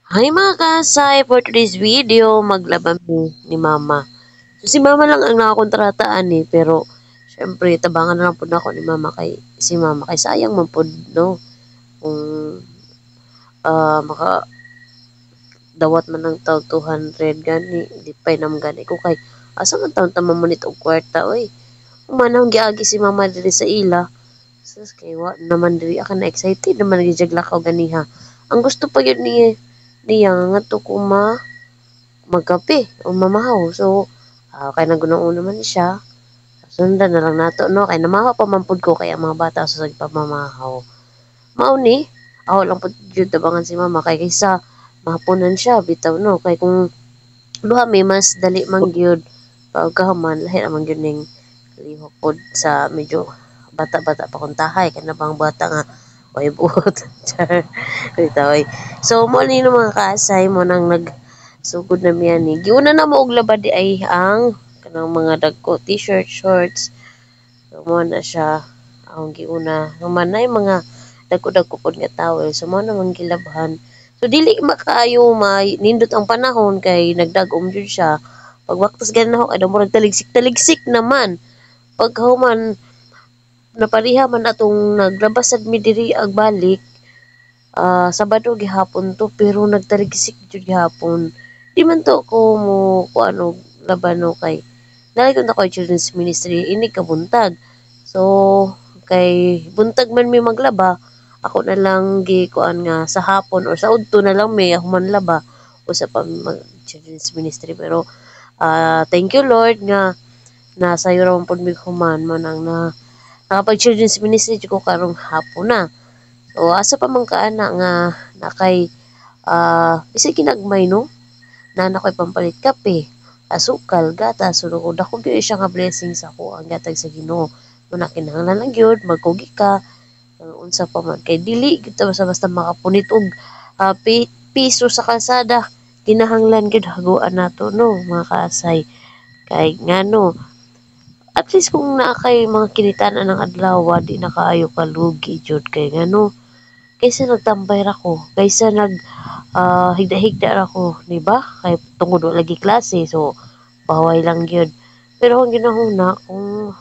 Hi, mga kaasay! For today's video, maglaba mi ni Mama. So si Mama lang ang nakakontrata ani, pero syempre tabangan na lang pud nako ni Mama kay si Mama kay sayang man pud, no, kung maka dawat man ng tag 200 gani, lipay naman gani ko kay asa man taon ta mamunit og kwarta oy. Human akong giagi si Mama diri sa ila. Sus, kay wa naman diri ako na excited naman gyud lakaw ganiha. Ang gusto pa gyud niya nga ngadto ko ma magkape o mamahaw. So, kay nagunaon naman siya. Sundan na lang nato, no, kay namahaw pa man pud ko kay ang mga bata sa pamamahaw. Mao ni, ako lang pud jud tabangan si Mama kay kaysa mahaponan siya bitaw, no, kay kung duha mi mas dali man gyud. Pagkahuman lahi naman gyud ning lihok pod sa medyo bata-bata pa kung tahay kana bang bata nga way buot. Char, bitaw oy. So mo ni, no, mga kaasay, mo nang nagsugod na mi ani. Giuna na mo og laba di ay ang kanang mga dagko T-shirt, shorts. So mo na siya ang giuna. Human na mga dagko-dagko pod nga towel. So mo naman gilabhan. So dili makaayo may nindot ang panahon kay nagdag-om jud siya. Pagbaktas gani nako kay murag taligsik-taligsik naman. Pagkahuman napariha man atong naglabas sad mi diri ag balik, Sabado gihapon to, pero nagtaligsik jud gihapon. Di man to ko mo kuan og laban, no, kay naa gyud ako children's ministry inig kabuntag. So kay buntag man mi maglaba, ako na lang gi kuan nga sa hapon or sa udto na lang mi human laba usa pa mi mag children's ministry, pero thank you, Lord, nga nasayo ra man pud mig human mo nang na nakapag children's ministry ko karong hapon na. So asa pa man ka ana nga nakay bisag ginagmay, no, naa na ko'y pampalit kape, asukal, gatas. So dako gyud siya nga blessing sa ako ang gihatag sa Ginoo. Mo na kinahanglan lang gyud magkugi ka unsa pa man kay dili gyud ta basta-basta makapunit og piso sa kalsada. Kinahanglan gyud haguan nato, no, mga kaasay, kay ngano at least kung naa kay mga kinitaan ng adlaw, di na kaayo kalugi jud, kay ngano kaysa nagtambay ra ko, kaysa nag higda-higda ra ko, di ba, kay tungod wa lagi klase, so baway lang gyud. Pero ang ginahuna kung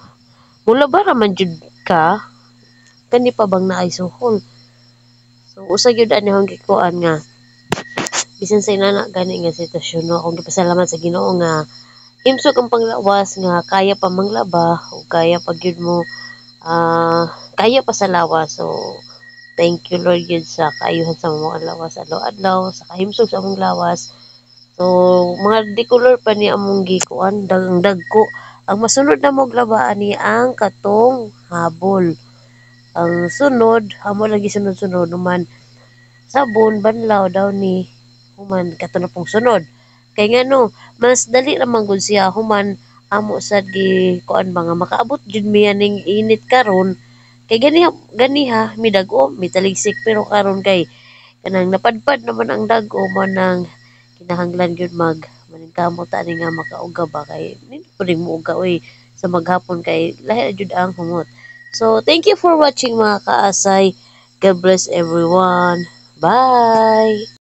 mulaba ra man jud ka kani pa bang naay suhol. So usa gyud ani akong gikuan nga bisan sa inana gani nga sitwasyon, no, akong gipasalamat sa Ginoo nga himsog ang panglawas nga kaya pa manglaba o kaya pa gyud mo kaya pa sa lawas. So thank you, Lord, gyud sa kaayuhan sa among lawas adlaw-adlaw, sa kahimsog sa among lawas. So mga di-color pa ni among gikuan dagang dagko. Ang masunod na mog laba ani ang katong habol. Ang sunod amo lagi sunod-sunod, human sabon, banlaw, Downy, human kato na pong sunod. Kay ngano mas dali ra man gud siya, human amo sad gi kuan ba nga makaabot jud mi aning init karon, kay ganiha ganiha midag-o mitaligsik, pero karon kay kanang napadpad naman ang dag-o, mo nang kinahanglan gyud mag maningkamot ani nga makauga ba, kay nindot pud ning muuga oy sa maghapon kay lahi ra jud ang humot. So thank you for watching, mga kaasay. God bless everyone. Bye.